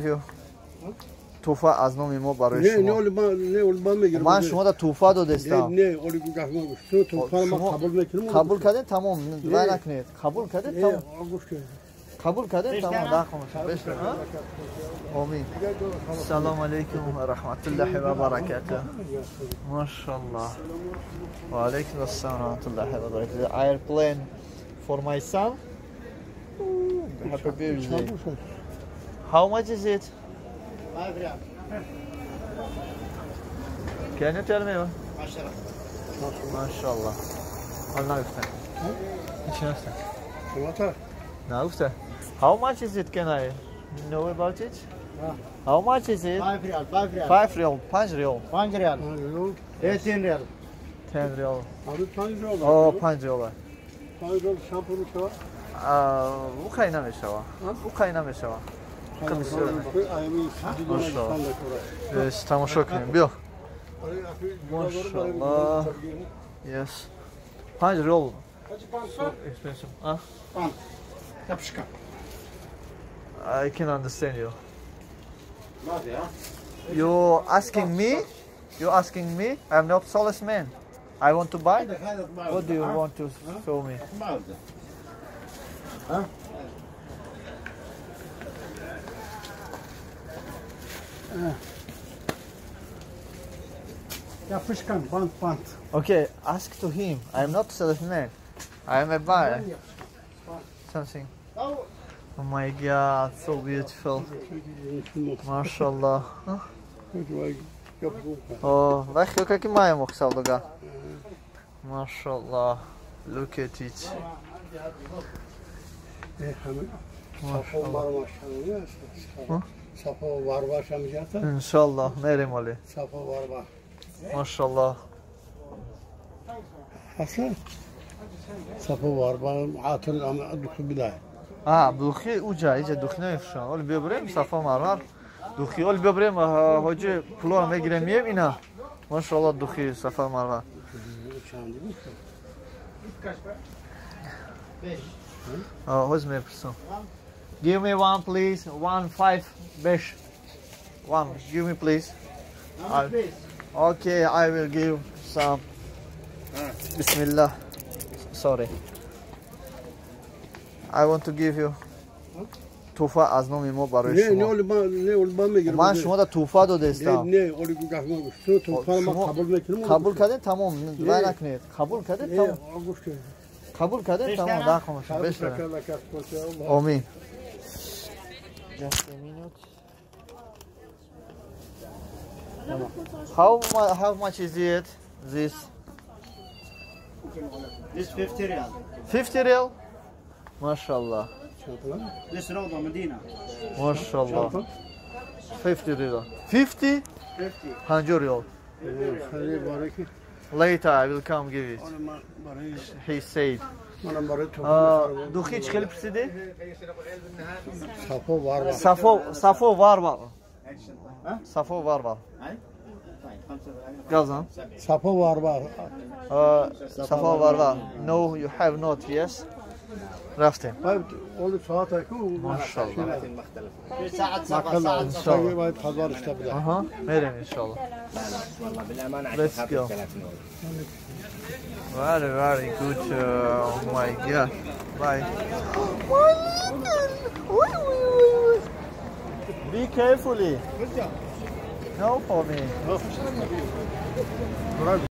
You. Туҳфа аз номи мо барои шумо. Ман шумо да туҳфа додестам. Қабул кардед, тамом, вай накунед. Қабул кардед, тамом. Қабул кардед, тамом, омин. Салом алейкум ва раҳматуллоҳи ва баракатуҳ. Машаллоҳ. Ва алейкум ассалом ва раҳматуллоҳи ва баракатуҳ. Airplane for my son. Happy birthday. How much is it? 5 riyal. Can you tell me? 10. Mashallah. Нагуфта. Ҳеч нагуфта. Нагуфта. How much is it? Can I know about it? How much is it? 5 riyal. 5 riyal. 5 riyal. 5 riyal. 5 riyal. 10 riyal. 10 riyal. Oh, 5 riyal. 5 riyal шампур мешава? У хай намешава. У хай намешава. Тамошо кунем, биё. Машаллоҳ. Yes. 5 рiyal. Expensive. Ah? I can understand you. You asking me? You asking me? I'm not salesman. I want to buy. What do you want to show me? Yapışkan, bant, bant. Okay, ask to him. I'm not salesman. I'm a buyer. Something. Oh my God, so beautiful. Mashallah. Oh, вай каки маем охсалдага. Mashallah. Look at it. Сафо Варва шамжата. Иншаллоҳ, мерем оли. Сафо Варва. Машаллоҳ. Аслан Сафо Варва атр духи бидай. А, духи уҷа, иҷа духи намефурӯшанд. Оли биё бирем Сафо Марва. Духи оли биё бирем ҳоҷи пулоро мегирем мием ина. Машаллоҳ, духи Сафо Марва. Ҳоз мепурсам. Give me one, please. 1 5 besh. One. Give me, please. Okay, I will give some. Bismillah. Sorry. I want to give you. Туҳфа аз номи мо барои шумо. Ман шумо да туҳфа додестам. Қабул кардед, тамом, вай накунед. Қабул кардед, тамом. Қабул кардед, тамом, дахомаш. Омин. Just a minute. How much is it? This? This 50 riyal. 50 riyal? Mashallah. This Rawda Medina. Mashallah. 50 riyal. 50? 50. 100 riyal. Later I will come give it. He said. Духи чӣ хеле пурсидӣ? Сафо Варва. Сафо Варва. Сафо Варва. Газан. Сафо Варва. Сафо Варва. No, you have not. Yes. Рафтем. Машаллоҳ. Аҳа, мерем иншаллоҳ. Let's go. Very, very good. Oh my God. Bye. Be carefully. No for me.